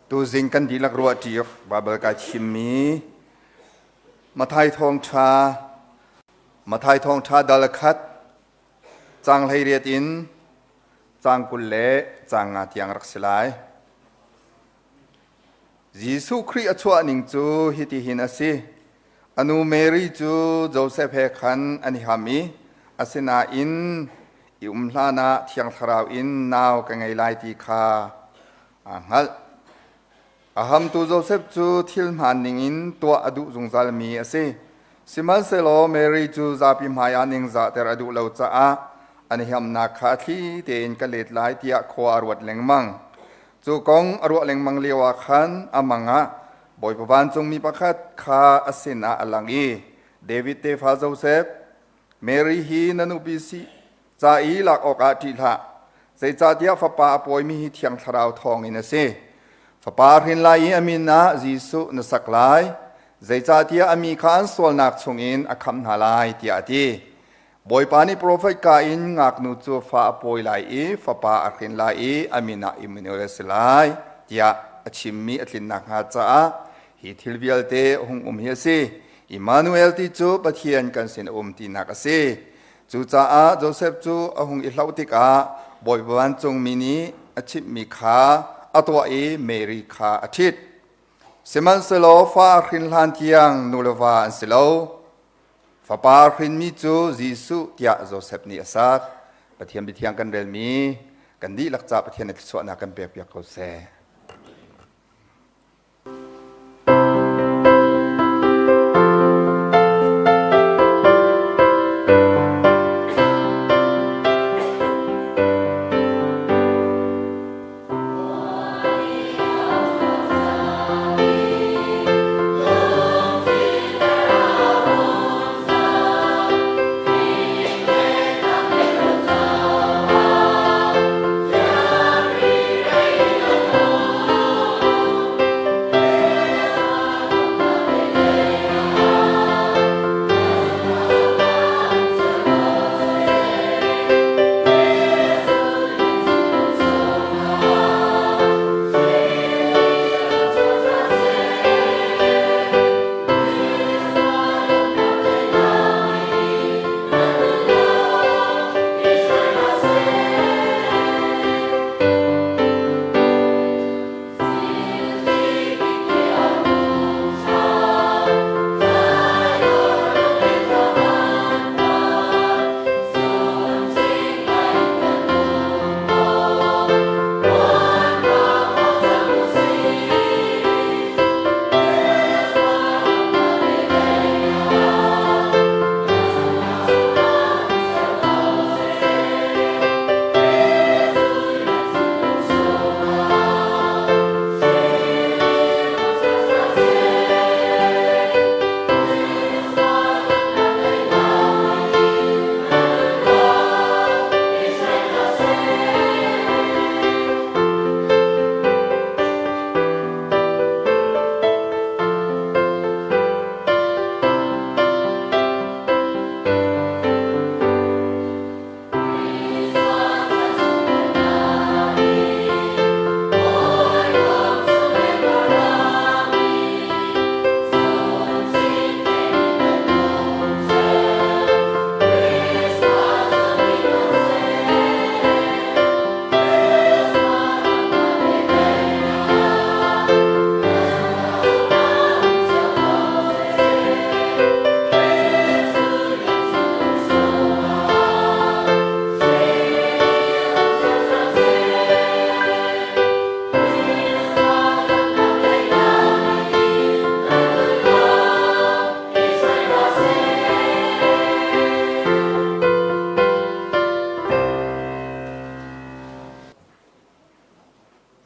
Tuzing kan dihlak ruah ṭi awk Baibal kai thimmi Matthai thawngṭha Matthai thawngṭha dal khat caang 18 in caang 20 le caang nga tiang rak si lai. Jesuh Khrih a chuah ning cu hitihin a si. A nu Mary cu Josef he khan an i ham i asinain i um hlanah Thiang Thlarau in nau ka ngei lai ti kha aa hngalh. A hamtu Josef cu thil hmaan ningin tuah a duh zungzalmi a si. Sihmanhsehlaw Mary cu zapi hmaiah ningzahter a duh lo caah an i hamnak kha a thli tein ka let lai tiah khua a ruat lengmang. Cu kong a ruah lengmang lioah khan a mang ah Bawipa vancungmi pakhat kha a sinah a lang i David tefa Josef, Mary hi na nupi si ca i lak awkah ṭih hlah, zeicahtiah fapa a pawimi hi Thiang Thlarau thawngin a si. Fapa a hrin lai i a min ah Jesuh na sak lai, zeicahtiah a mi kha an sualnak chungin a khamh hna lai, tiah a ti. Bawipa nih profet ka in ngaknu cu fa a pawi lai i fapa a hrin lai i a min ah Immanuel a si lai, tiah a chimmi a tlin nakhnga caah hi thil vialte a hung um hi a si. Immanuel ti cu Pathian kan sin a um tinak a si. Cucaah Josef cu a hung i hlauh tikah Bawipa vancungmi nih a chimhmi kha a tuah i Mary kha a ṭhit. Sihmanhsehlaw fa a hrin hlan tiang nu le va an si lo. Fapa a hrinmi cu Jesuh tiah Josef nih a sak. Pathian biathiang kan relmi kan dihlak ca Pathian nih thluachuahnak kan pekpiak ko seh.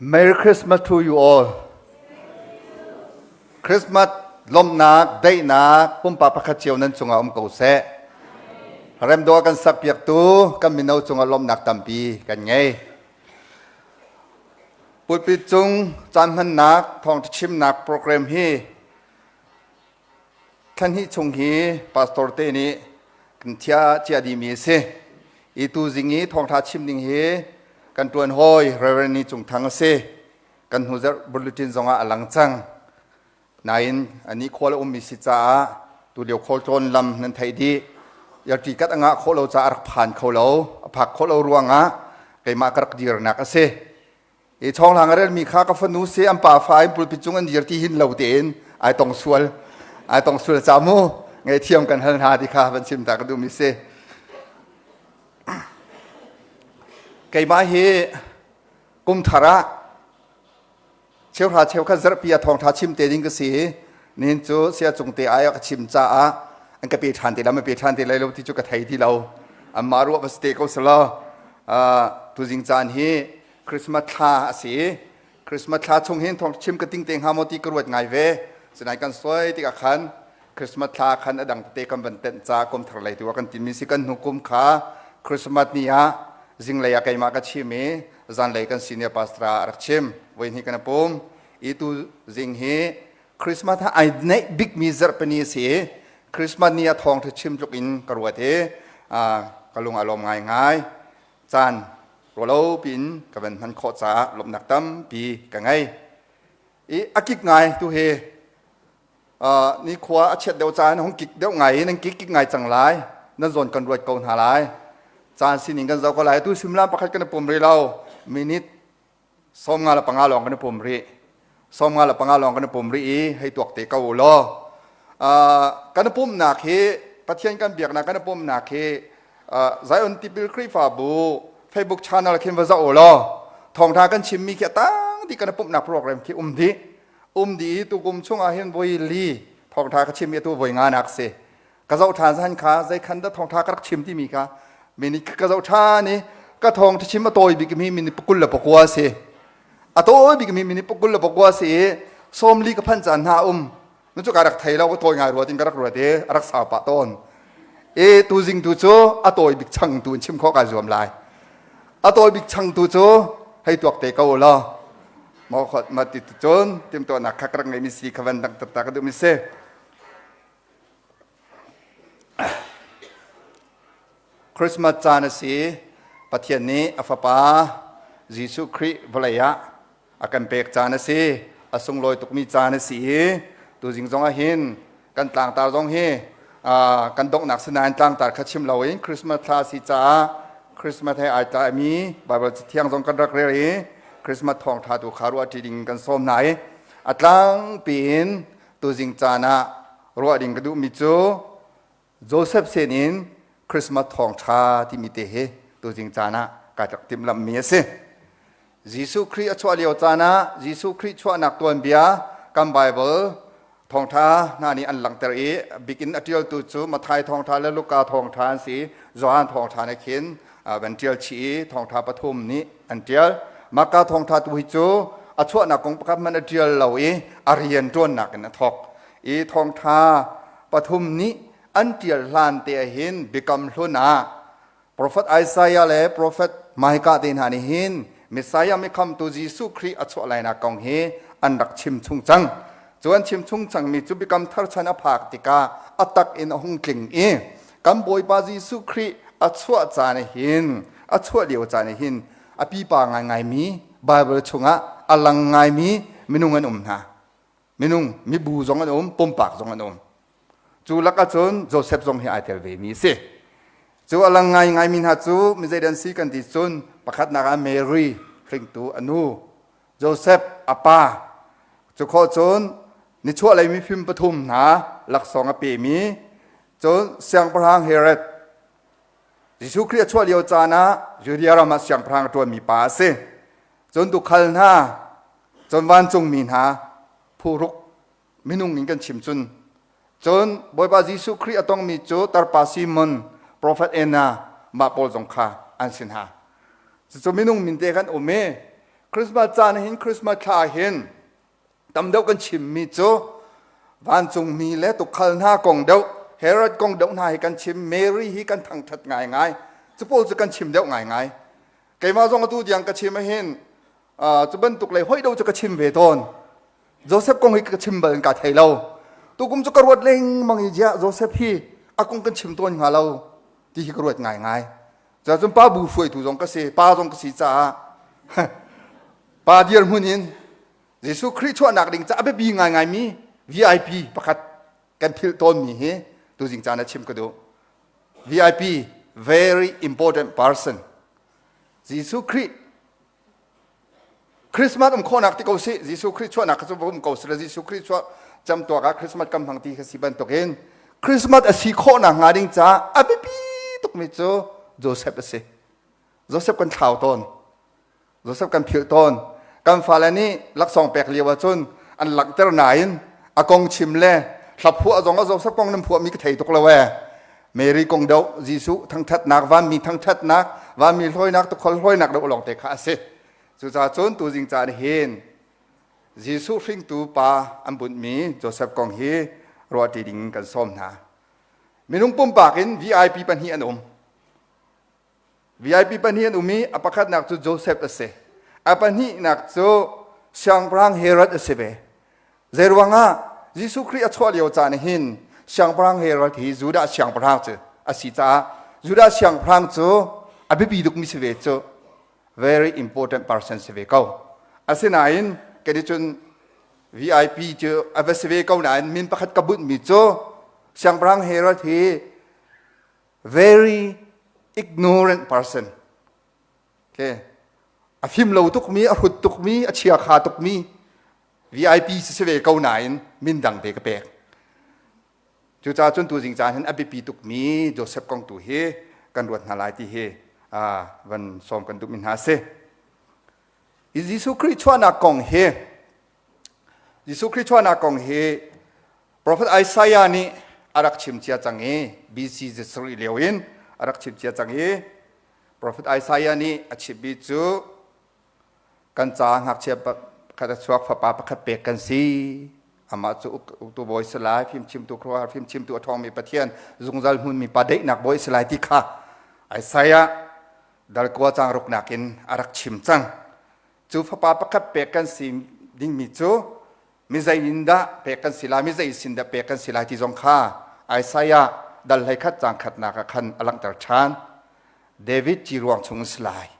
Merry Christmas to you all. Christmas lawmhnak, daihnak pumpak pakhat cio nan cungah um ko seh. Remdawh kan sakpiaktu kan mino cungah lawmhnak tampi kan ngei. Pulpit cung caan hmannak thawngṭha chimnak program hi Thla hnih chung hi pastor te nih kan thiah cia dihmi a si. I tuzing i thawngṭha chim ding hi kan ṭuan hawi Reverend Ni Cung Thang a si. Kan hnu zarh bulletin zongah a lang cang. Nain anih khual a ummi si caah tulio khualtlawn lam nan theih dih. Yarṭi kat a ngah khawh lo caah a rak phan kho lo. A phak khawh lo ruangah keimah ka rak dirnak a si. I chawnglang a relmi kha ka fanu si an pa fa in pulpit cung an dir ti hin lo tein ai tong sual. Ai tong sual ca mu ngaihthiam kan hal hna ti kha van chim ta ka duhmi si. Keimah hi kum thar ah cheuhra cheukhat zarhpi ah thawngṭha chim te ding ka si i nihin cu sia cung te ai ka chim caah an ka pe ṭhan te lam pe ṭhan te lai lo ti cu ka thei ti lo. Anmah ruah va si te ko selaw tuzing caan hi Christmas thla a si i Christmas thla chung hin thawng chim ka ting te hnga maw ti ka ruat ngai ve. Sinain kan soi tikah khan Christmas thla khan a dang tete kan van tenh ca kum thar lei tu ah kan timi si. Kan hnu kum kha Christmas ni ah zinglei ah keimah ka chim i zanlei kan senior pastor a rak chim. Voi hnih kan pum i tu zing hi Christmas ha ai neih bikmi zarhpini a si i Christmas ni ah thawngṭha chim tluk in ka ruat i ka lung a lawm ngaingai. Caan rualo piin ka van hman khawh caah lawmhnak tampi ka ngei. I a kik ngai tu hi nikhua a chiat deuh caan hung kik deuh ngai i nan kik kik ngai cang lai. Nan zawn kan ruat ko hna lai. Caan sining kan zoh ko lai. Tu suimilam pakhat kan i pum rih lo. Minute 55 lawng kan i pum rih. 55 lawng kan i pum rih i hei tuak te ko u law. Kan i pumhnak hi Pathian kan biaknak kan i pumhnak hi Zion Tipil Khrihfabu Facebook channel khin va zoh u law thawngtha kan chimmi khi a tang dih kan i pumhnak program khi um dih. Um dih i tukum chungah hin voi li thawngtha ka chim i atu voi nga nak si. Ka zoh ṭhan zan kha zei khan dah thawngtha ka rak chim timi kha minute ka zoh ṭhan i ka thawngtha chim a tawi bik mi minute 29 si. A tawi bik mi minute 29 si i 40 ka phanh caan hna um. Nu cu ka rak thei lo, ka tawi ngai ruat in ka rak ruat i a rak sau pah tawn. I tuzing tu cu a tawi bik chang tu in chim khawh kai zuam lai. A tawi bik chang tu cu hei tuak te ko law. Maw khot ma ti cun timtuahnak kha ka rak ngeimi si kha van dang taktak ka duhmi si. Christmas caan a si. Pathian nih a fapa Jesuh Khrih vawlei ah a kan pek caan a si. A sunglawi tukmi caan a si i tuzing zong ah hin kan tlangtar zong hi kan donghnak sinain tlangtar kha chim loin Christmas thla a si caah Christmas he ai tlaimi Baibal Cathiang zong kan rak rel i Christmas thawngṭha tu kha ruahṭi ding kan sawm hna i a tlangpi in tuzing caan ah ruah ding ka duhmi cu Joseph sin in Christmas thawngṭha timi te hi tuzing caan ah ka rak timhlamhmi a si. Jesuh Khrih a chuah lio caan ah Jesuh Khrih chuahnak tuanbia kan Bible thawngṭha hna nih an langhter i bikin a ṭialtu cu Matthai thawngṭha le Luka thawngṭha an si. Johan thawngṭha nih khin van ṭial chih i thawngṭha pathum nih an ṭial. Marka thawngṭha tu hi cu a chuahnak kong pakhat hmanh a ṭial lo i a rian ṭuannak in a thawk. I thawngṭha pathum nih an ṭial hlan te ah hin Biakam Hlun ah Profet Isaiah le Profet Micah te hna nih hin Messiah mikhamtu Jesuh Khrih a chuah lainak kong hi an rak chim chung cang. Cu an chim chung cangmi cu Biakam Thar chan a phak tikah a tak in a hung tling i kan Bawipa Jesuh Khrih a chuah caan hin a chuah lio caan hin a pipa ngaingaimi Bible chungah a lang ngaimi minung an um hna. Minung mibu zong an um, pumpak zong an um. Cu lakah cun Joseph zong hi ai tel ve mi a si. Cu a lang ngaingai mi hna cu mi zeidah an si kan ti cun pakhatnak ah Mary hringtu a nu, Joseph a pa, cu khawh cun nichuahlei mifim pathum hna laksawng a pemi, cun siangpahrang Herod Jesuh Khrih a chuah lio caan ah Judea ram ah siangpahrang a ṭuanmi pa a si. Cun tuukhal hna, cun vancungmi hna phuruk minung in kan chim cun cun Bawipa Jesuh Khrih a tongmi cu tarpa Simon, profet Anna mah pawl zong kha an si hna. Cucu minung min te kan um i Christmas caan hin Christmas thla hin tam deuh kan chimmi cu vancungmi le tukhal hna kong deuh Herod kong deuh hna hi kan chim. Mary hi kan thangthat ngaingai. Cu pawl cu kan chim deuh ngaingai. Keimah zong atu tiang ka chim ahhin cu bantuk lei hoi do cu ka chim ve tawn. Joseph kong hi ka chim bal in ka thei lo. Tukum cu ka ruat lengmang i ziah Joseph hi a kong kan chim tawn hnga lo ti hi ka ruat ngaingai. Cun pa bu hruaitu zong ka si, pa zong ka si caah pa dirhmun in. Jesuh Khrih chuahnak ding ca a biapi ngaingaimi VIP pakhat kan philh tawnmi hi tuzing caan ah chim ka duh. VIP, very important person. Jesuh Khrih Christmas um khawhnak ti ko si Jesuh Khrih chuahnak kha cu va um ko si le Jesuh Khrih chuah camtuak ah Christmas kan hmang ti kha si bantukin Christmas a si khawhnak hnga ding caah a biapi tukmi cu Joseph a si. Joseph kan thlau tawn. Joseph kan philh tawn. Kan fale nih laksawng pek lio ahcun an langhter nain a kong chim le hla phuah zong ah Joseph kong nan phuahmi ka thei tuk lo ee. Mary kong deuh Jesuh thangthatnak, vanmi thangthatnak, vanmi hlawinak, tukhol hlawinak deuh lawng te kha a si. Cucaah cun tuzing caan hin Jesuh hringtu pa an bunhmi Joseph kong hi ruahṭi ding kan sawm hna. Minung pumpak in VIP pahnih an um. VIP pahnih an um i a pakhatnak cu Joseph a si. A pahnihnak cu Siangpahrang Herod a si ve. Zeiruangah Jesuh Khrih a chuah lio caan hin Siangpahrang Herod hi Judah siangpahrang cu a si caah Judah siangpahrang cu a biapi tukmi si ve cu very important person si ve ko. Asinain kei cun VIP cu a va si ve ko nain min pakhat ka bunhmi cu Siangpahrang Herod hi very ignorant person okay a fim lo tukmi a hrut tukmi a chiakha tukmi VIP si ve ko nain min dang te ka pek cucaah cun tuzing caan hin a biapi tukmi Joseph kong tu hi kan ruat hna lai ti hi van sawm kan duhmi hna si Jesuh Khrih chuahnak kong hi Jesuh Khrih chuahnak kong hi Prophet Isaiah nih a rak chim cia cang i BC sarih lio in a rak chim cia cang i Prophet Isaiah nih a chimmi cu kan caah ngakchia pakhat a chuak fapa pakhat pek kan si amah cu uktu bawi si lai fimchimtu khuaruahhar fimchimtu a ṭhawngmi Pathian zungzal hmunmi pa daihnak bawi si lai ti kha Isaiah dal kua caang ruknak in a rak chim cang Cu fapa pakhat pek kan si dingmi cu mizei in dah pek kan si lai, mizei sin dah pek kan si lai ti zong kha Isaiah dal 11 caang khatnak ah khan a langhter ṭhan. David ciruang chung in si lai.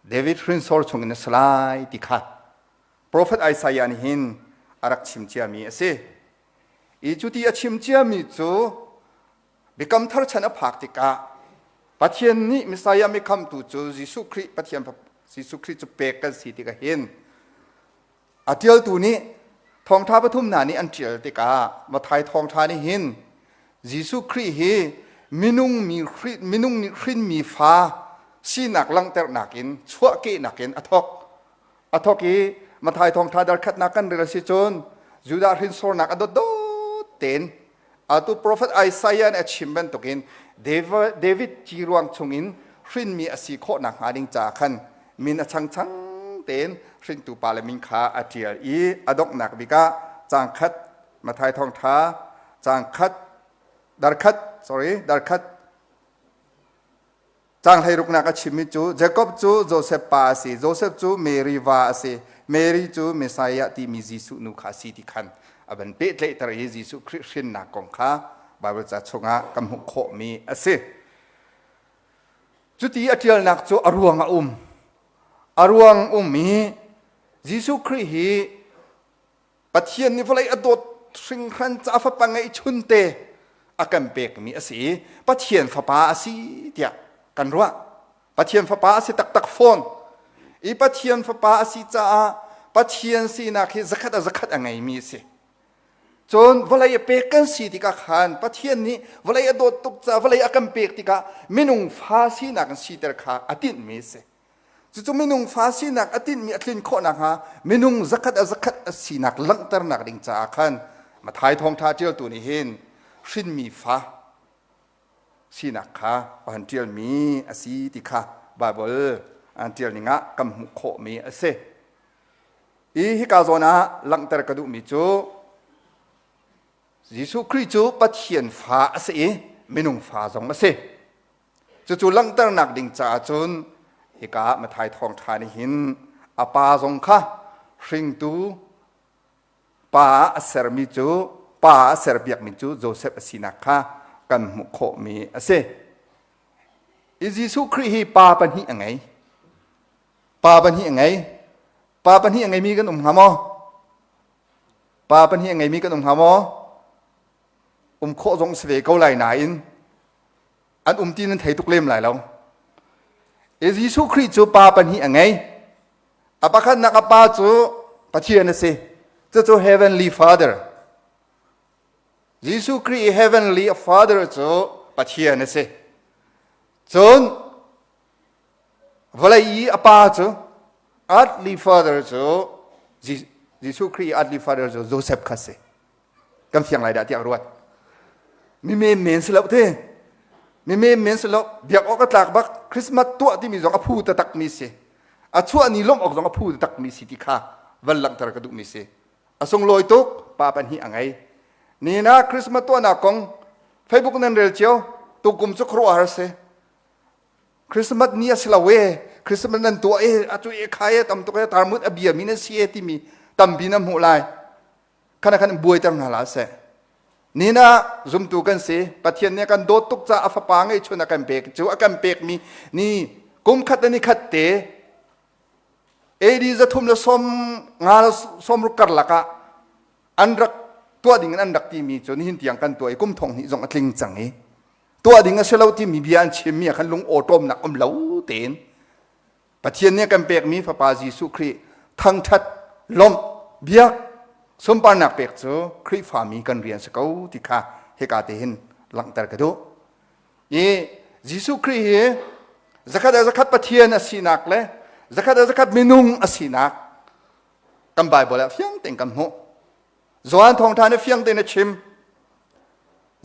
David hrinsor chung in a si lai ti kha Profet Isaiah nih hin a rak chim ciami a si. I cuti a chim ciami cu Biakam thar chan a phak tikah Pathian nih Messiah mikhamtu cu Jesuh Khrih Pathian Jesuh Khrih cu pek kan si tikah hin a ṭialtu nih thawngṭha pathum hna nih an ṭial tikah Matthai thawngṭha nih hin Jesuh Khrih hi minung mi minung nih hrinmi fa sinak langhternak in chuahkehnak in a thawk a thawk i Matthai thawngṭha dar khatnak kan rel si cun Judah hrinsornak a dotdot tein Atu profet Isaiah nih a chim bantukin David ciruang chungin hrinmi a si khawh nakhnga ding caah khan min a changchang tein hringtu pa le min kha a ṭial i a donghnak bik ah caang khat Matthai thawngṭha caang khat dar khat sorry dar khat Caang hleiruknak a chimmi cu Jakob cu Josef pa a si, Josef cu Mary va a si, Mary cu Messiah timi Jesuh nu kha a si ti khan a van pehtlaihter i Jesuh Khrih hrinnak kong kha Baibal ca chungah kan hmuh khawhmi a si. Cuti a ṭialnak cu a ruang a um. A ruang um i Jesuh Khrih hi Pathian nih vawlei a dawt hringhran ca fapa ngeihchunte a kan pekmi a si i Pathian fapa a si tiah kan ruah. Pathian fapa a si taktak fawn. I Pathian fapa a si caah Pathian sinak hi zakhat a zakhat a ngeimi a si. Cun vawlei a pek kan si tikah khan Pathian nih vawlei a dawt tuk caah vawlei a kan pek tikah minung fa sinak in siter kha a tinhmi a si. Cucu minung fa sinak a tinhmi a tlin khawh nakhnga minung zakhat a zakhat a sinak langhternak ding caah khan Matthai thawngṭha ṭialtu nih hin hrinmi fa sinak kha a han ṭialmi a si ti kha Baibal an ṭial ning ah kan hmuh khawhmi a si. I hika zawn ah langhter ka duhmi cu Jesuh Khrih cu Pathian fa a si i minung fa zong a si. Cucu langhternak ding caah cun hika ah Matthai thawngṭha nih hin a pa zong kha hringtu pa ah a sermi cu pa ah a serpiakmi cu Joseph a sinak kha kan hmuh khawhmi a si. I Jesuh Khrih hi pa pahnih a ngei. Pa pahnih a ngei. Pa pahnih a ngeimi kan um hnga maw? Pa pahnih a ngeimi kan um hnga maw? Um khawh zong si ve ko lai nain an um ti nan thei tuk lem lai lo. E Jesuh Khrih cu pa pahnih a ngei. A pakhatnak a pa cu Pathian a si. Cucu Heavenly Father. Jesuh Khrih i Heavenly Father cu Pathian a si. Cun vawlei i a pa cu earthly father cu Jesuh Khrih i earthly father cu Joseph kha si. Kan fiang lai dah tiah ruat. Mi men men si lo te. Mi men men si lo. Biak awk a tlak bak Christmas tuah timi zong a phu taktak mi si. A chuah ni lawmh awk zong a phu taktak mi si ti kha van langhter ka duh mi si. A sunglawi tuk pa pahnih a ngei. Nihin ah Christmas tuahnak kong Facebook nan rel cio tukum cu khuaruahhar si. Christmas ni a si lo e Christmas nan tuah e atu e khai e tam tuk e tarmut a bia mi nan si e timi tampi nan hmuh lai. Khana khan buaiter hna la seh. Nihin ah zumtu kan si Pathian nih a kan dawt tuk caah a fapa ngeihchun a kan pek cu a kan pekmi ni kum khat le ni khat te AD 350 le 60 karlak ah an rak tuah ding in an rak timi cu nihin tiang kan tuah i kum thong hnih zong a tling cang i tuah ding a si lo timi bia an chimmi ah khan lung awṭawmnak um lo tein Pathian nih a kan pekmi Fapa Jesuh Khrih thangṭhat lawmh biak sunparnak pek cu Khrihfami kan rian si ko ti kha hika te hin langhter ka duh. I Jesuh Khrih hi zakhat a zakhat Pathian a sinak le zakhat a zakhat minung a sinak kan Bible ah fiang tein kan hmuh. Johan thawngṭha nih fiang tein a chim.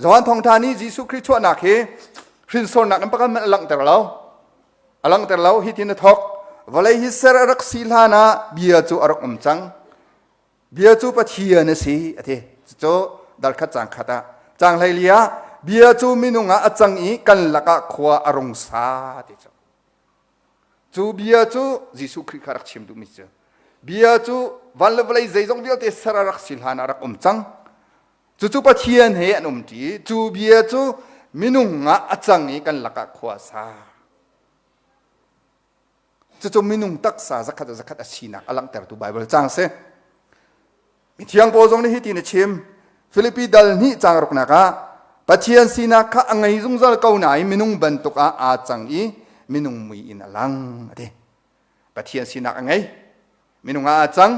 Johan thawngṭha nih Jesuh Khrih chuahnak hi hrinsornak in pakhat hmanh a langhter lo. A langhter lo hi tin a thawk. Vawlei hi ser a rak si hlan ah bia cu a rak um cang. Bia cu Pathian a si a ti. Cucu dal khat cang khat ah cang hlei ah bia cu minung ah a cang i kan lakah khua a rung sa ti cu. Cu bia cu Jesuh Khrih kha rak chim duhmi cu. Bia cu van le vawlei zeizong vialte ser a rak si hlan ah a rak um cang. Cucu Pathian he an umṭi. Cu bia cu minung ah a cang i kan lakah khua a sa. Cucu minung taksa zakhat a zakhat a sinak a langhtertu Baibal caang si. Mithiang Paul zong nih hitin a chim. Filipi dal hnih caang ruknak ah Pathian sinak kha a ngei zungzal ko nain minung bantuk ah aa cang i minung mui in a lang a ti. Pathian sinak a ngei. Minung ah aa cang.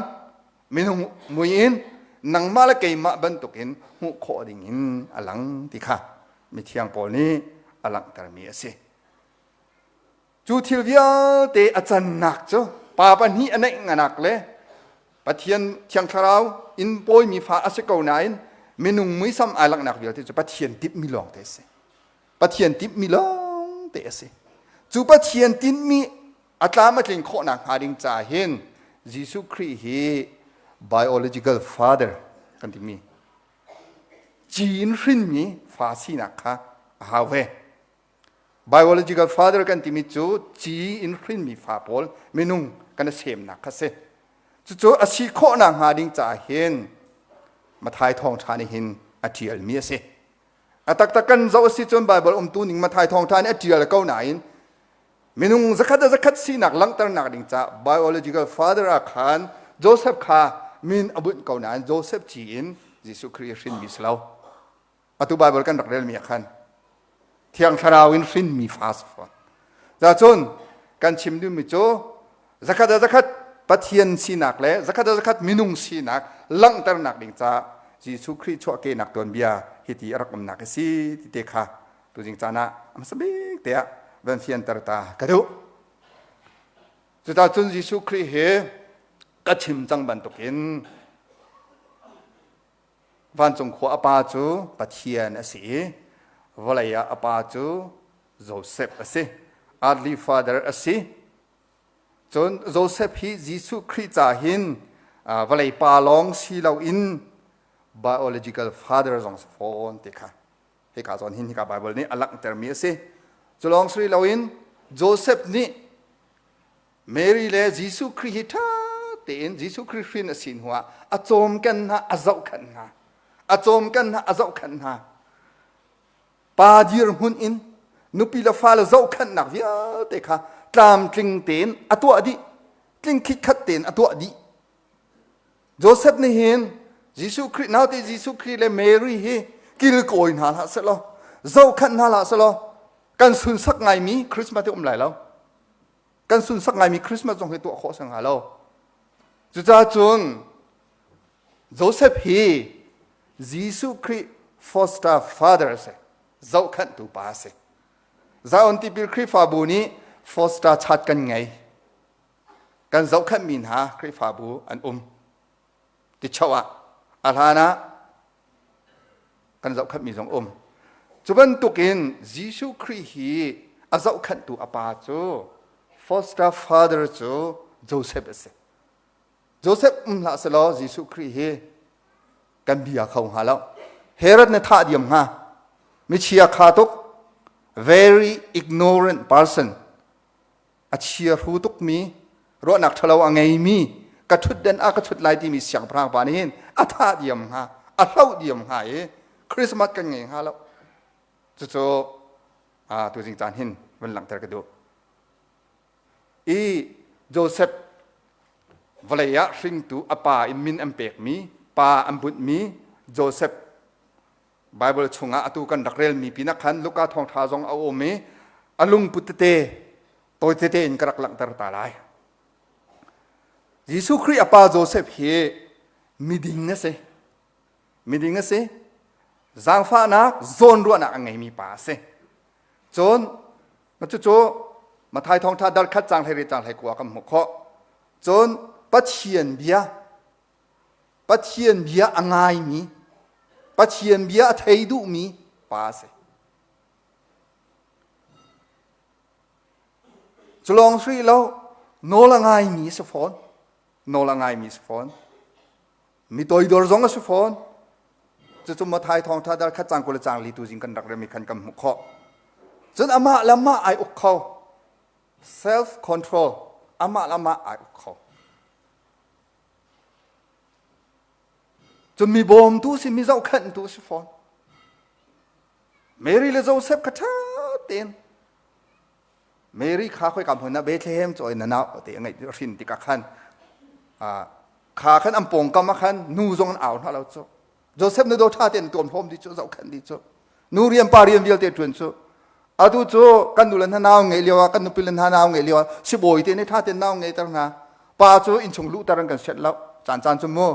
Minung mui in nangmah le keimah bantukin hmuh khawh ding in a lang ti kha mithiang Paul nih a langhtermi a si. Cu thil vialte a cannak cu pa pahnih a neih nganak le Pathian Thiang Thlarau in pawimi fa a si ko nain minung muisam ai langhnak vialte cu Pathian timhmi lawngte a si. Pathian timhmi lawngte a si. Cu Pathian tinhmi a tlam a tlin khawhnak hnga ding caah hin Jesuh Khrih hi biological father kan timi ci in hrinmi fa sinak kha a hau ve. Biological father kan timi cu ci in hrinmi fa pawl minung kan i semnak kha si. Cucu a si khawhnak hnga ding caah hin Mathai thawngṭha nih hin a ṭialmi a si. A taktak kan zoh a si cun Baibal umtu ning Mathai thawngṭha nih a ṭial ko nain minung zakhat a zakhat sinak langhternak ding caah biological father ah khan Joseph kha min a bunh ko nain Joseph ci in Jesuh Khrih hrinmi si lo. Atu Baibal kan rak relmi ah khan Thiang Thlarau in hrinmi fa si fawn. Cun kan chim duhmi cu zakhat a zakhat Pathian sinak le zakhat a zakhat minung sinak langhternak ding caah Jesuh Khrih chuahkehnak tuanbia hiti a rak umnak a si ti te kha tuzing caan ah a hmasa bik te ah van fianter ta ka duh. Cuta cun Jesuh Khrih hi ka chim cang bantukin Vancung khua a pa cu Pathian a si i vawlei ah a pa cu Joseph a si. Earthly father a si. Cun Joseph hi Jesuh Khrih ca hin vawlei pa lawng si loin biological father zong si fawn ti kha hika zawn hin hika Bible nih a langhtermi a si. Cu lawng si loin Joseph nih Mary le Jesuh Khrih hi ṭha tein Jesuh Khrih hrin a si hnuah a cawmken hna, a zohkhenh hna. A cawmken hna, a zohkhenh hna. Pa dirhmun in nupi le fale zohkhenhnak vialte kha tlamtling tein a tuah dih. Tling khitkhat tein a tuah dih. Joseph nih hin Jesuh Khrih naute Jesuh Khrih le Mary hi kilkawi hna hlah sehlaw zohkhanh hna hlah sehlaw kan sunsak ngaimi Christmas hi um lai lo. Kan sunsak ngaimi Christmas zong hi tuah khawh a si hnga lo. Cucaah cun Joseph hi Jesuh Khrih foster father a si. Zohkhanhtu pa a si. Zion Tipil Khrihfabu nih foster chat kan ngei. Kan zohkhenhmi hna Khrihfabu an um. Ticho ah a hlan ah kan zohkhenhmi zong um. Cu bantukin Jesuh Khrih hi a zohkhenhtu a pa cu foster father cu Joseph a si. Joseph um hlah selaw Jesuh Khrih hi kan bia kho hnga lo. Herod na thah diam hnga. Michia kha tuk. Very ignorant person. A chia hru tukmi, ruahnak ṭhalo a ngeimi, ka ṭhutden ah ka ṭhut lai timi siangpahrang pa nih hin a thah diam hnga, a hloh diam hnga i Christmas kan ngei hnga lo. Cucu tuzing caan hin vun langhter ka duh. I Joseph vawlei ah hringtu a pa in min an pekmi, pa an bunhmi Joseph Bible chungah atu kan rak relmi pinah khan Luka thawngṭha zong a um i a lungput tete tawi tete in ka rak langhter ta lai. Jesuh Khrih a pa Joseph hi miding a si. Miding a si. Zaangfahnak, zawnruahnak a ngeimi pa a si. Cun cucu Matthai thawngṭha dal khat cang hlei cang hlei kua kan hmuh khawh. Cun Pathian bia Pathian bia a ngaimi Pathian bia a thei duhmi pa a si. Cu lawng si lo nawl a ngaimi a si fawn. Nawl a ngaimi a si fawn. Mi toidor zong a si fawn. Cucu Matthai thawngṭha dar khat cang 20 le cang li tu zing kan rak remi khan kan hmuh khawh. Cun amah le amah ai uk kho. Self control amah le amah ai uk kho. Cun mi bawmtu si mi zohkhenhtu si fawn. Mary le Joseph kha ṭha tein Mary kha khoika hmun ah Bethlehem cawi na nau te ngeih hrin tikah khan kha khan an pawngkam ah khan nu zong an au hna lo cu Joseph na do ṭha tein tuam hlawm dih cu zohkhenh dih cu nu rian pa rian vialte ṭuan cu atu cu kan nu le hna nau ngeih lio ah kan nupi le hna nau ngeih lio ah sibawi te nih ṭha tein nau ngeihter hna pa cu innchung luhter an kan sianh lo caan caan cu mu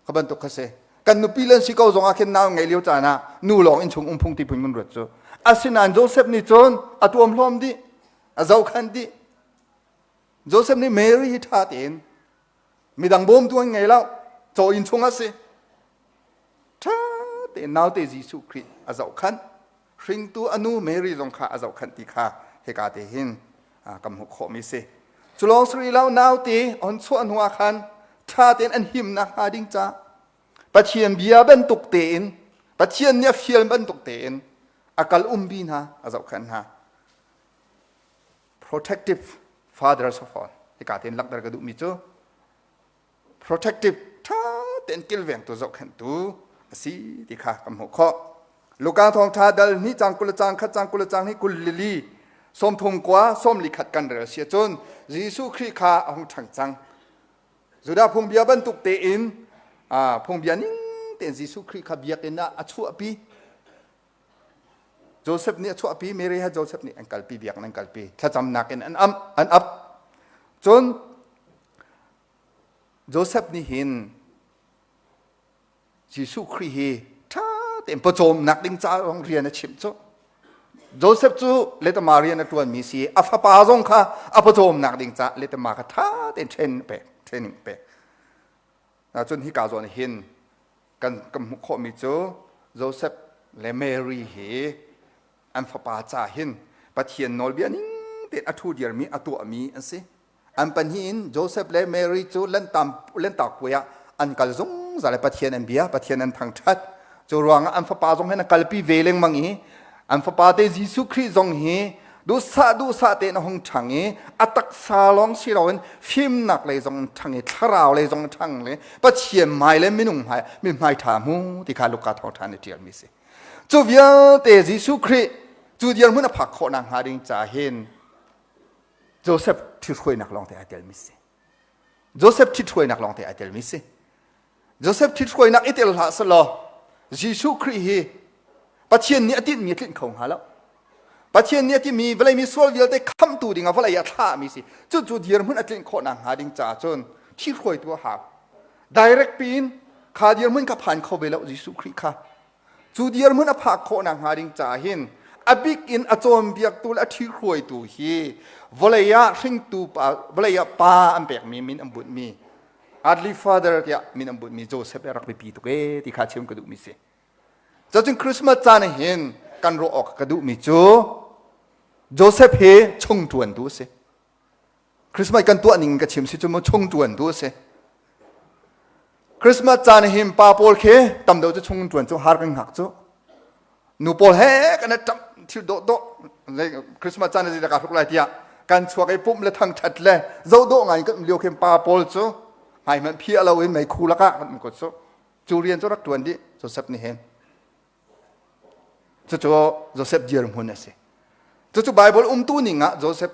kha bantuk kha si kan nupi le si ko zong ah khin nau ngeih lio caan ah nu lawng innchung um phung ti phun kan ruat cu asinain Joseph nih cun a tuam hlawm dih a zohkhan dih Joseph nih Mary hi ṭha tein midang bawmtu an ngei lo caw inn chung a si ṭha tein naute Jesuh Khrih a zohkhanh hringtu a nu Mary zong kha a zohkhanh ti kha hika te hin kan hmuh khawhmi si cu lawng si lo naute on chuah hnu ah khan ṭha tein an himnak hnga ding ca Pathian bia bantuk tein Pathian nih a fial bantuk tein a kal umpi hna a zohkhenh hna protective fathers of all hika tein langhter ka duhmi cu protective ṭha tein kilvengtu zohkhenhtu a si ti kha kan hmuh khawh Luka thawngṭha dal hnih cang 20 cang khat cang 20 cang hi 24 30 kua 41 kan rel si ahcun Jesuh Khrih kha a hung ṭhang cang Judah phungbia bantuk tein phungbia ning tein Jesuh Khrih kha biakinn ah a chuahpi Joseph nih a chuahpi Mary he Joseph nih an kalpi biakinn an kalpi thlacamnak in an am an ap cun Joseph nih hin Jesuh Khrih hi ṭha tein pawcawmnak ding ca zong rian a chimh cu. Joseph cu letama rian a ṭuanmi si a fapa zong kha a pawcawmnak ding ca letama kha ṭha tein train pek training pek. Cun hika zawn hin kan kan hmuh khawhmi cu Joseph le Mary hi an fapa ca hin Pathian nawlbia ning tein a ṭhu dirmi a tuahmi an si. An pahnih in Joseph le Mary cu Lanhtak puai ah an kal zungzal i Pathian an bia, Pathian an thangṭhat. Cu ruangah an fapa zong hin a kalpi ve lengmang i an fapa te Jesuh Khrih zong hi duhsah duhsah tein a hung ṭhang i a taksa lawng si loin fimnak lei zong ṭhang i thlarau lei zong ṭhang le Pathian hmai le minung hmai mithmai ṭha hmu ti kha Luka thawngṭha nih ṭialmi si. Cu vialte Jesuh Khrih cu dirhmun a phak khawh nakhnga ding ca hin Joseph ṭhithruainak lawngte ai telmi si. Joseph ṭhithruainak lawngte ai telmi si. Joseph ṭhithruainak i tel hlah selaw Jesuh Khrih hi Pathian nih a tinhmi a tlinh kho hnga lo. Pathian nih a timi vawlei mi sual vialte khamhtu dingah vawlei ah thlahmi si. Cucu dirhmun a tlinh khawh nakhnga ding caah cun ṭhithruaitu a hau. Direct piin kha dirhmun kha phan kho ve lo Jesuh Khrih kha. Cu dirhmun a phak khawh nakhnga ding caah hin a bik in a cawnpiaktu le a ṭhihruaitu hi vawlei ah hringtu pa vawlei ah pa an pekmi min an bunhmi earthly father tiah min an bunhmi Joseph a rak biapi tuk ee ti kha chim ka duhmi si. Cun Christmas caan hin kan ruah awk ka duhmi cu Joseph hi chung ṭuantu a si. Christmas kan tuah ning ka chim si cu mu chung ṭuan tu a si. Christmas caan hin pa pawl khi tam deuh cu chung ṭuan cu har kan hngak cu. Nu pawl he kan ṭam thil dawh dawh Christmas caan zei ka hruk lai tiah kan chuak i pumh le thangṭhat le zoh dawh ngai kan lio khin pa pawl cu hmai hmanh phiah lo in meikhu lakah kan um ko cu. Cu rian cu rak ṭuan dih Joseph nih hin. Cucu Joseph dirhmun a si. Cucu Bible umtu ning ah Joseph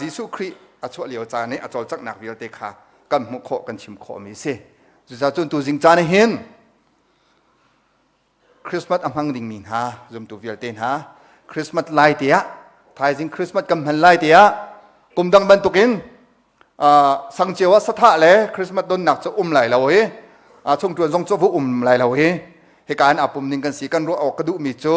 Jesuh Khrih a chuah lio caan i a cawlcanghnak vialte kha kan hmuh khawh kan chim khawhmi a si. Cucaah cun tuzing caan hin Christmas a hmang dingmi hna zumtu vialte hna Christmas lai te ah thaizing Christmas kan hman lai te ah kum dang bantukin sangceo ah sathah le Christmas donnak cu um lai lo i chungṭuan zong cu va um lai lo i hika in aa pum ning kan si kan ruah awk ka duhmi cu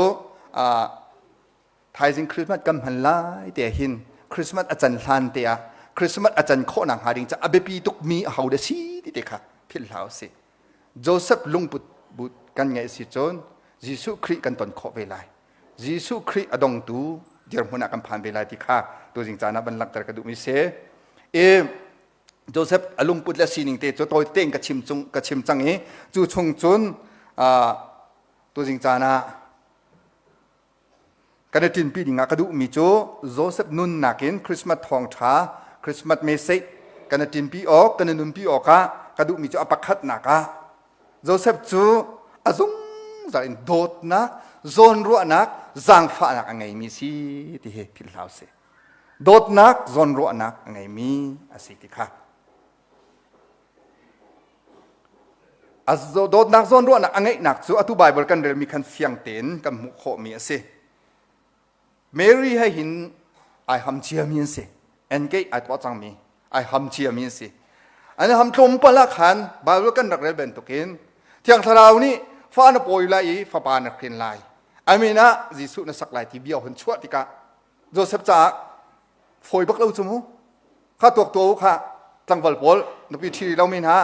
thaizing Christmas kan hman lai te hin Christmas a can hlan te ah Christmas a can khawh nak hnga ding ca a biapi tukmi a ho dah si ti te kha philh hlah usih Joseph lungput but kan ngeih si cun Jesuh Khrih kan ton khawh ve lai Jesuh Khrih a dongtu dirhmun ah kan phan ve lai ti kha tuzing caan ah van langhter ka duhmi si. I Joseph a lungput le sining te cu tawi tein ka chim cung ka chim cang i cu chung cun tuzing caan ah kan i ṭinpi ding ah ka duhmi cu Joseph nunnak in Christmas thawngṭha Christmas message kan i ṭinpi awk kan i nunpi awk ah ka duhmi cu a pakhatnak ah Joseph cu a zungzal in dawtnak, zawnruahnak, zaangfahnak a ngeimi si ti hi philh hlah usih. Dawtnak, zawnruahnak a ngeimi a si ti kha. A dawtnak zawnruahnak a ngeihnak cu atu Bible kan relmi khan fiang tein kan hmuh khawhmi a si. Mary he hin ai ham ciami an si. Engage ai tuah cangmi, ai ham ciami an si. An ham tlawmpal ah khan Bible kan rak rel bantukin Thiang Thlarau nih fa na pawi lai i fapa na hrin lai. Amen ah Jesuh na sak lai ti bia hun chuah tikah Joseph caah fawi bak lo cu mu. Kha tuak tuah u kha tlangval pawl nupi ṭhi lomi hna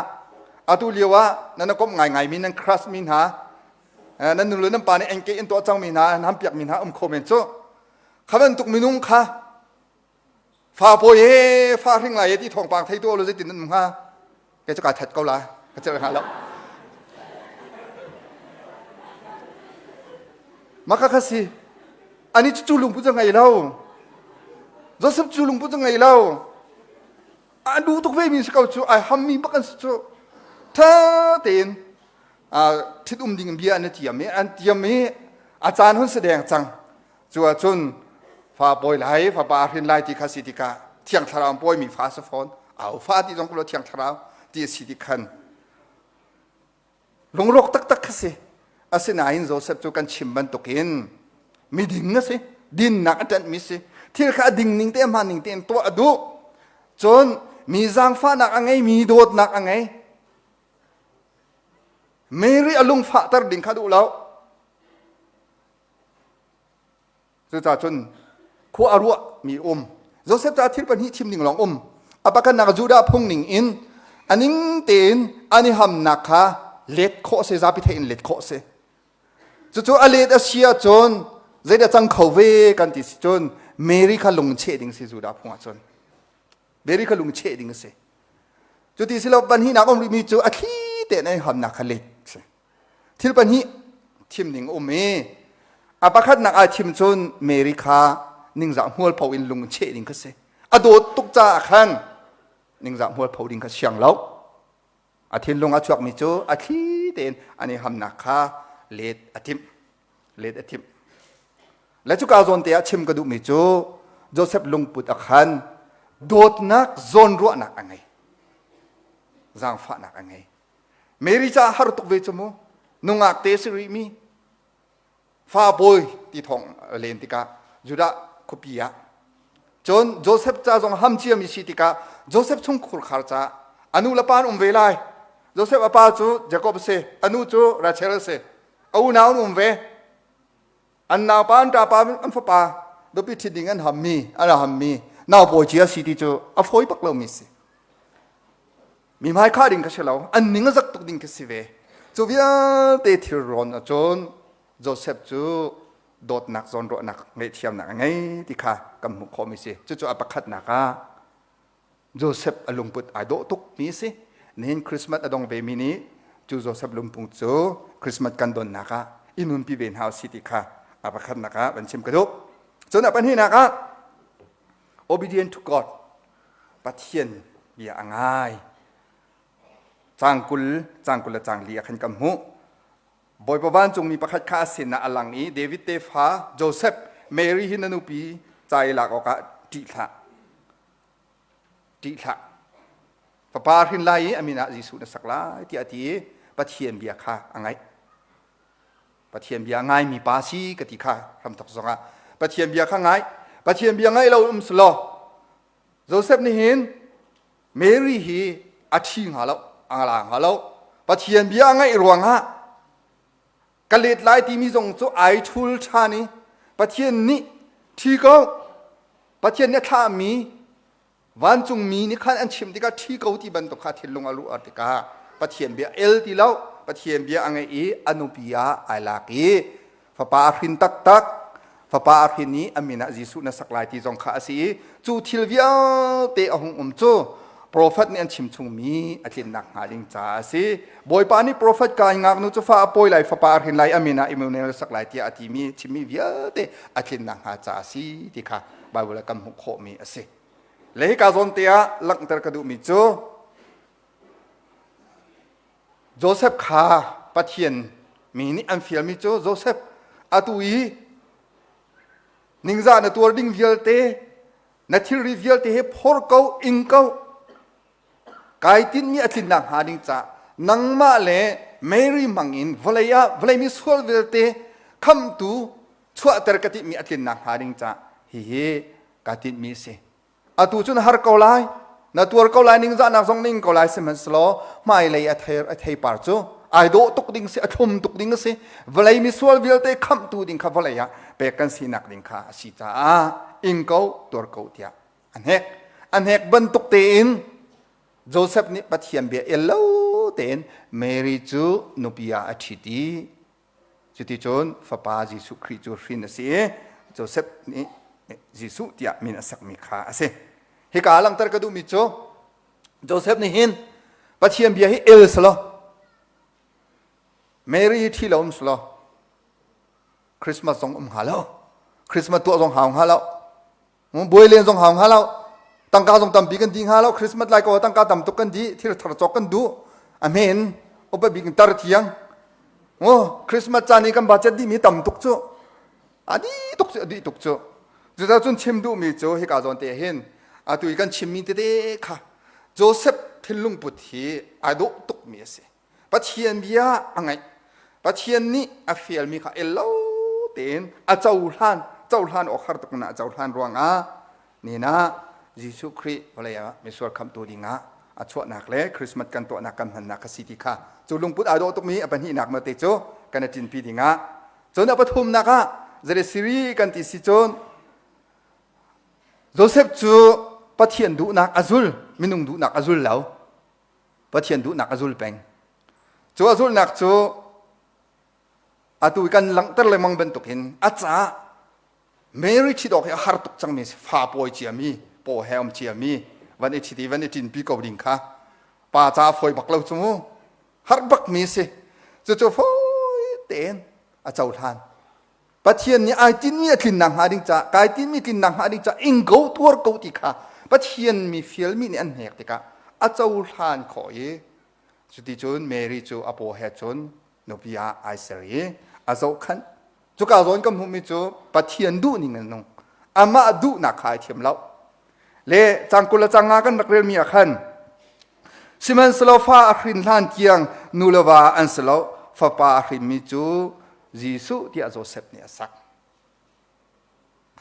atu lio ah nan komh ngaingaimi nan crush mi hna nan nu le nan pa nih engke in tuah cangmi hna nan hampiakmi hna um kho men cu kha bantuk minung kha fa pawi he fa hring lai ti thawngpang thei tu lo zeitin nan um hnga kei cu ka that ko la ka celh hnga lo maka kha si ani cu cu lungput cu ngei lo Joseph cu lungput cu ngei lo a duh tuk ve mi si ko cu ai hammi bak an si cu tha tein ṭhit um ding bia an i tiam i an tiam i a caan hun si deng cang cu ahcun fa pawi lai fapa hrin lai ti kha si tikah thiang thlarau pawimi fa si fawn au fa ti zong kulo thiang thlarau ti a si ti khan lungrawk taktak kha si asinain Joseph cu kan chim bantukin miding a si dinnak a ṭanhmi si thil kha a ding ning te a hmaan ning tein tuah a duh cun mi zaangfahnak a ngei mi dawtnak a ngei Mary a lungfahter ding kha duh lo. Cucaah cun khua a ruah mi um. Joseph caah thil pahnih thim ding lawng um. A pakhatnak Judah phung ning in a ning tein an i hamnak kha let khawh si, zapi theih in let khawh si. Cucu a let a si ahcun zeidah cang kho ve kan ti si cun Mary kha lungcheh ding si Judah phung ahcun. Mary kha lungcheh ding a si. Cuti si lo pahnihnak um rihmi cu a thli tein an hamnak kha let si. Thil pahnih thim ding um i a pakhatnak ah thim cun Mary kha ningzah hmualpho in lung cheh ding kha si. A dawt tuk caah khan ningzah hmualpho ding kha siang lo. A thinlung a chuakmi cu a thli tein an i hamnak kha let a timh. Let a timh. Le cuka zawn te ah chim ka duhmi cu Joseph lungput a khan dawtnak zawnruahnak a ngei. Zaangfahnak a ngei. Mary caah har tuk ve cu mu. Nungak te si rih mi fa bawi ti thawng len tikah Judah khuapi ah cun Joseph ca zong ham ciami si tikah Joseph chungkhur khar ca a nu le pa an um ve lai. Joseph a pa cu Jacob a si, a nu cu Rachel a si. A unau an um ve. An naupa an ṭapa an fapa nupi ṭhit ding an hammi an hammi naupawi cia si ti cu a fawi bak lomi si. Mi hmai khah ding kha si lo, an ning a zak tuk ding khi si ve. Cu vialte thil rawn ahcun Joseph cu dawtnak zawnruahnak ngaihthiamnak a ngei ti kha kan hmuh khawhmi si. Cucu a pakhatnak ah Joseph a lungput ai dawh tukmi a si. Nihin Christmas a dong vemi nih cu Joseph lungpung cu Christmas kan donnak ah i nunpi ve hna usih ti kha a pakhatnak ah van chim ka duh. Cun a pahnihnak ah obedient to God Pathian bia a ngai. Caang 20, caang 20 le caang li ah khan kan hmuh. Bawipa vancungmi pakhat kha a sinah a lang i David tefa Joseph, Mary hi na nupi ca i lak awkah ṭih hlah. Ṭih hlah. Fapa hrin lai i a min ah Jesuh na sak lai tiah a ti i Pathian bia kha a ngaih. Pathian bia ngaimi pa si ka ti kha hramthok zongah Pathian bia kha ngai. Pathian bia ngaih lo um selaw Joseph nih hin Mary hi a ṭhi hnga lo, a la hnga lo. Pathian bia a ngaih ruangah ka let lai timi zong cu ai ṭhul ṭhan i Pathian nih ṭhi ko, Pathian nih a thlahmi Vancungmi nih khan an chimh tikah ṭhi ko ti bantuk kha thinlung a luh tikah Pathian bia el ti lo, Pathian bia a ngeih i a nupi ah ai lak i fapa a hrin taktak. Fapa a hrin i a min ah Jesuh na sak lai ti zong kha a si i cu thil vialte a hung um cu profet nih an chim chungmi a tlinnak hnga ding caah a si. Bawipa nih profet ka in ngaknu cu fa a pawi lai, fapa a hrin lai, a min ah Immanuel sak lai tiah a timi chimmi vialte a tlinnak hnga caah a si ti kha Bible ah kan hmuh khawhmi a si. Le hika zawn te ah langhter ka duhmi cu Joseph kha Pathian mi nih an fialmi cu Joseph atu i ningzah na tuar ding vialte na thilri vialte he phor ko ing ko kai tinhmi a tlinnak hnga ding ca nangmah le Mary hmang in vawlei ah vawlei mi sual vialte khamtu chuahter ka tihmi a tlinnak hnga ding ca hihi ka tinhmi a si. Atu cu na har ko lai, na tuar ko lai, ningzahnak zong ning ko lai sihmanhsehlaw hmailei a thei a theipar cu ai dawh tuk ding si, a thlum tuk ding a si. Vawlei misual vialte khamhtu ding kha vawlei ah pek kan sinak ding kha a si caah ing ko, tuar ko tiah a hnek. A hnek bantuk tein Joseph nih Pathian bia el lo tein Mary cu nupi ah a ṭhit i Cuticun fapa Jesuh Khrih cu hrin a si i Joseph nih Jesuh tiah min a sakmi kha a si. Hika langhter ka duhmi cu Joseph nih hin Pathian bia hi el selaw Mary hi ṭhi lo um selaw Christmas zong um hnga lo Christmas tuah zong hau hnga lo Buai len zong hau hnga lo. Tangka zong tampi kan di hnga lo. Christmas lai ko tangka tam tuk kan di. Thil thar cawk kan duh. A men upa bik in tar thiang. Oh, Christmas caan i kan budget dih mi tam tuk cu. A di tuk cu, a di tuk cu. Cucaah cun chim duhmi cu hika zawn te hin atu i kan chimmi tete kha Joseph thinlung put hi ai dawh tukmi a si. Pathian bia a ngaih. Pathian nih a fialmi kha el lo tein a cohlan cohlan awk har tuk na a cohlan ruangah nina Jesuh Khrih vawlei ah misual khamhtu dingah a chuahnak le Christmas kan tuahnak kan hmannak kha si ti kha cu lungput aa dawh tukmi a pahnihnak mate cu kan i ṭinpi dingah cun a pathumnak ah zere siri kan ti si cun Joseph cu Pathian duhnak a zul minung duhnak a zul lo Pathian duhnak a zul peng. Cu a zulhnak cu atu kan langhter lengmang bantukin a caah Mary ṭhit awk hi a har tuk cangmi fa pawi ciami, paw he um ciami, van i ṭhit i van i ṭinpi ko ding kha pa caah fawi bak lo cu mu. Har bakmi si. Cucu fawi tein a cohlan. Pathian nih ai tinhmi a tlinnak hnga ding caah kai tinhmi tlinnak hnga ding caah ing ko tuar ko ti kha Pathian mi fialmi nih an hnek tikah a cohlan khawh i cuticun Mary cu a paw he cun nupi ah ai ser i a zohkhanh cuka zawn kan hmuhmi cu Pathian duhning in nung amah duhnak kha ai thiam lo le cang 20 le cang nga kan rak relmi ah khan. Sihmanhsehlaw fa a hrin hlan tiang nu le va an si lo. Fapa a hrinmi cu Jesuh tiah Josef nih a sak.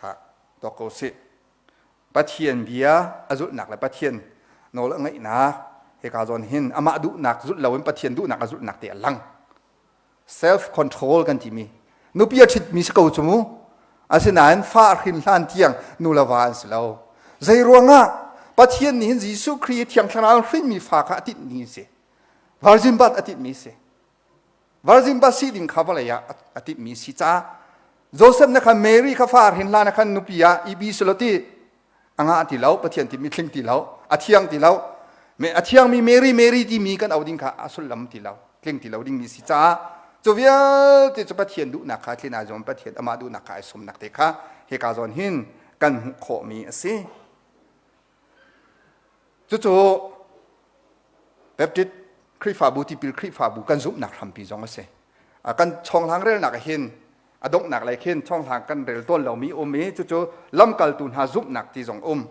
Kha tuak ko sih. Pathian bia a zulhnak le Pathian nawl a ngaihnak hika zawn hin amah duhnak zulh loin Pathian duhnak a zulhnak te a lang. Self control kan timi nupi a ṭhitmi si ko cu mu. Asinain fa a hrin hlan tiang nu le va an si lo. Zei ruangah Pathian nih hin Jesuh Khrih Thiang Thlarau hrinmi fa kha a tinhmi a si. Virgin birth a tinhmi a si. Virgin birth si ding kha vawlei ah a timhmi si caah Joseph na khan Mary kha fa hrin hlan ah khan nupi ah ibi silo ti a ngah ti lo Pathian timi thling ti lo a thiang ti lo a thiangmi Mary Mary timi kan au ding kha a sullam ti lo tling ti lo dingmi si caah cu vialte cu Pathian duhnak kha tlin ai zuam Pathian amah duhnak kha ai sumnak te kha hika zawn hin kan hmuh khawhmi a si Cucu Baptist Khrihfabu tipil Khrihfabu kan zumhnak hrampi zong a si. Kan chonghlang relnak ah hin a donghnak lei khin chonghlang kan rel tawn lomi um i cucu lamkaltu hna zumhnak ti zong um.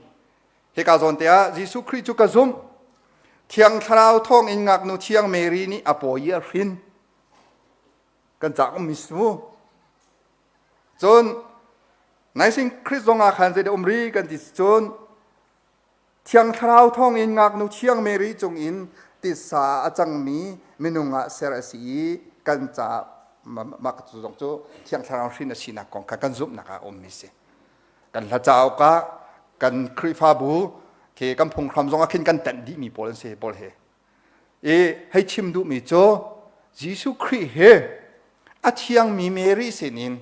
Hika zawn te ah Jesuh Khrih cu ka zumh. Thiang Thlarau thawng in ngaknu thiang Mary nih a pawi i a hrin. Kan cak ummi si mu. Cun Naising Khrist zong ah khan zeidah um ri kan ti cun Thiang Thlarau thawngin ngaknu thiang Mary cungin titsa a cangmi minung ah ser a si i kan caah mah cu zong cu Thiang Thlarau hrin a sinak kong kha kan zumhnak ah a ummi si. Kan hla cauk ah kan Khrihfabu khi kan phunghram zong ah khin kan tenh dihmi pawl an si pawl hi. I hei chim duhmi cu Jesuh Khrih hi a thiangmi Mary sinin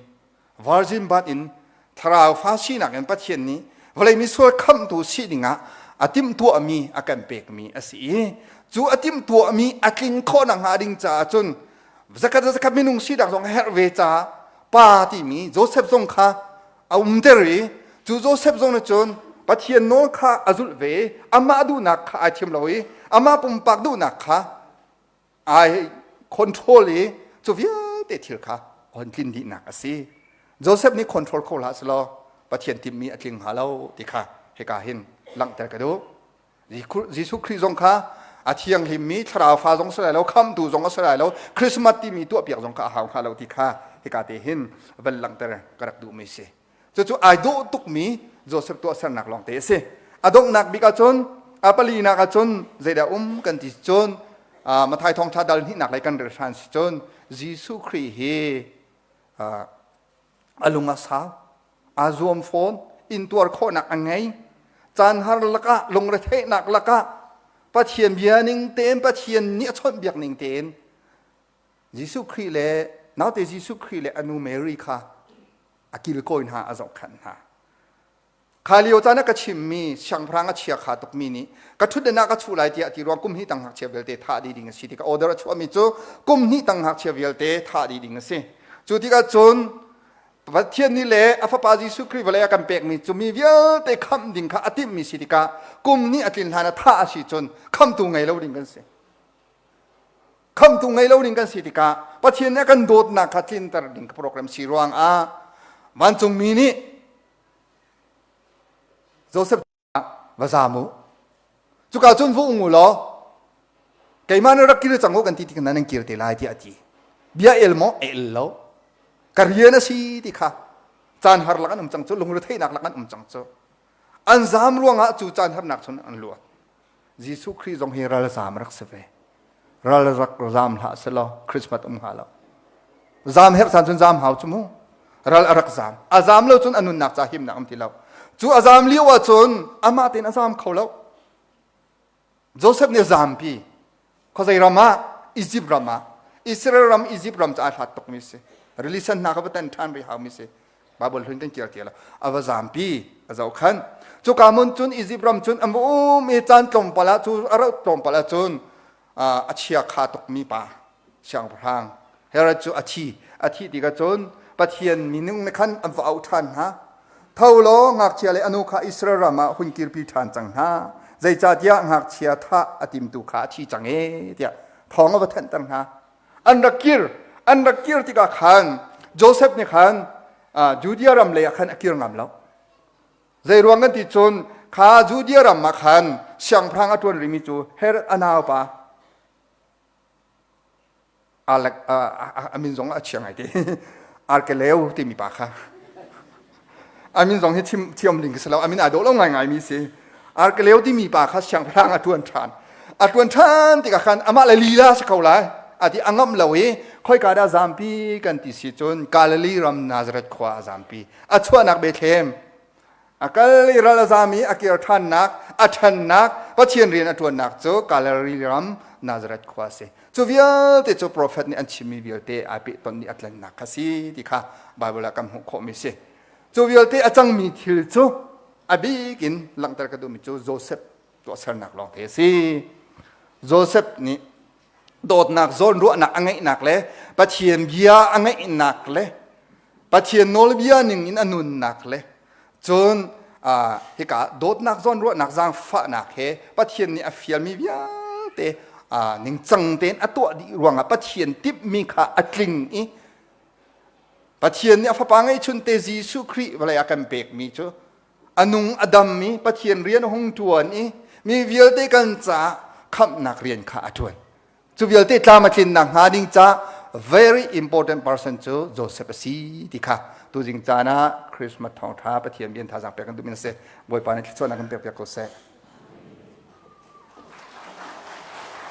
virgin birth in thlarau fa sinak in Pathian nih vawlei misual khamhtu si dingah a timhtuahmi a kan pekmi a si i cu a timhtuahmi a tlin khawh nakhnga ding caah cun zakhat zakhat minung sinak zong a herh ve caah pa timi Joseph zong kha a umter i cu Joseph zong nih cun Pathian nawl kha a zulh ve i amah duhnak kha ai thim lo i amah pumpak duhnak kha ai control i cu vialte thil kha hon tlin dihnak a si. Joseph nih control kho hlah selaw Pathian timhmi a tling hnga lo ti kha hika hin langhter ka duh. Jesuh Khrih zong kha a thianghlimmi thlarau fa zong si lai lo khamtu zong a si lai lo Christmas timi tuahpiak zong kha a hau hnga lo ti kha hika te hin van langhter ka rak duhmi si. Cucu ai dawh tukmi Joseph tuahsernak lawngte a si. A donghnak bik ahcun a palinak ahcun zeidah um kan ti cun Matthai thawngṭha dal hnihnak lei kan rel hran si cun Jesuh Khrih hi a lung a sau aa zuam fawn intuar khawhnak a ngei caan har lakah lungretheihnak lakah Pathian bia ning tein Pathian nih a chawnhbiak ning tein Jesuh Khrih le naute Jesuh Khrih le a nu Mary kha a kilkawi hna a zohkhenh hna Kha lio caan ah ka chimmi siangpahrang a chiakha tukmi nih ka ṭhutdan ah ka chuh lai tiah ti ruang kum hnih tang ngakchia vialte thah dih ding a si tikah order a chuahmi cu kum hnih tang ngakchia vialte thah dih ding a si. Cu tikah cun Pathian nih le a fapa Jesuh Khrih vawlei a kan pekmi cu mi vialte khamh ding kha a timhmi si tikah kum hnih a tlin hlan ah thah a si cun khamtu ngei lo ding kan si. Khamtu ngei lo ding kan si tikah Pathian nih a kan dawtnak kha tlinter ding program si ruangah vancungmi nih Joseph va zaam u. Cuka cun va um u law keimah na rak kir cang u kan ti tik nan kir te lai tiah a ti. Bia el maw? El lo. Ka rian a si ti kha caan har lak an um cang cu lungretheihnak lak an um cang cu. An zaam ruangah cu caan harnak cun an luat. Jesuh Khrih zong hi ralzaam rak si ve. Ral rak zaam hlah selaw Christmas um hnga lo. Zaam herh caan cun zaam hau cu mu. Ral a rak zaam. A zaam lo cun a nunnak ca himnak um ti lo. Cu a zaam lio ah cun amah tein a zaam kho lo. Joseph nih a zaampi. Khuazei ram ah? Egypt ram ah. Israel ram Egypt ram cu aa hlat tukmi si. Rili sen hna kha va tan ṭhan rih haumi si. Bible hlun kan kir ti lo. A va zampi a zoh khan. Cuka mun cun Egypt ram cun an va um i caan tlawmpal ah cu a rauh tlawmpal ah cun a chia kha tukmi pa siangpahrang Herod cu a thi. A thih tikah cun Pathian minung nih khan an va auh ṭhan hna. Tho law ngakchia le a nu kha Israel ram ah hun kirpi ṭhan cang hna. Zeicahtiah ngakchia thah a timtu kha a thi cang ee tiah thawng a va thanhter hna. An rak kir. An rak kir tikah khan Joseph nih khan Judea ram lei ah khan a kir ngam lo. Zei ruang kan ti cun kha Judea ram ah khan siangpahrang a ṭuan rihmi cu Herod a naupa a min zong a chia ngai te Arkeleu timi pa kha a min zong hi chim thiam ding si lo a min aa dawh lo ngaingai mi si Arkeleu timi pa kha siangpahrang a ṭuan ṭhan a ṭuan ṭhan tikah khan amah le lila si ko lai a ti a ngamh lo i khoika dah zampi kan ti si cun Galilee ram Nazareth khua a zampi a chuahnak Bethlehem A kal i ral a zam i a kir ṭhannak, a ṭhannak, Pathian rian a ṭuannak cu Galilee ram Nazareth khua a si. Cu vialte cu profet nih an chimmi vialte ai pehtonh i a tlennak kha si ti kha Baibal ah kan hmuh khawhmi si. Cu vialte a cangmi thil cu a bik in langhter ka duhmi cu Joseph tuahsernak lawngte a si. Joseph nih dawtnak zawnruahnak a ngeihnak le Pathian bia a ngeihnak le Pathian nawlbia ning in a nunnak le cun hika dawtnak zawnruahnak zaangfahnak he Pathian nih a fialmi vialte ningcang tein a tuah dih ruangah Pathian timhmi kha a tling i Pathian nih a fapa ngeihchunte Jesuh Khrih vawlei a kan pekmi cu a nung a dam i Pathian rian a hung ṭuan i mi vialte kan caah khamhnak rian kha a ṭuan. Cu vialte tlam a tlinnak hnga ding ca very important person cu Joseph a si ti kha tuzing caan ah Christmas thawngṭha Pathian bian thazaang pek kan duhmi a si. Bawipa nih thluachuahnak kan pek piak ko seh.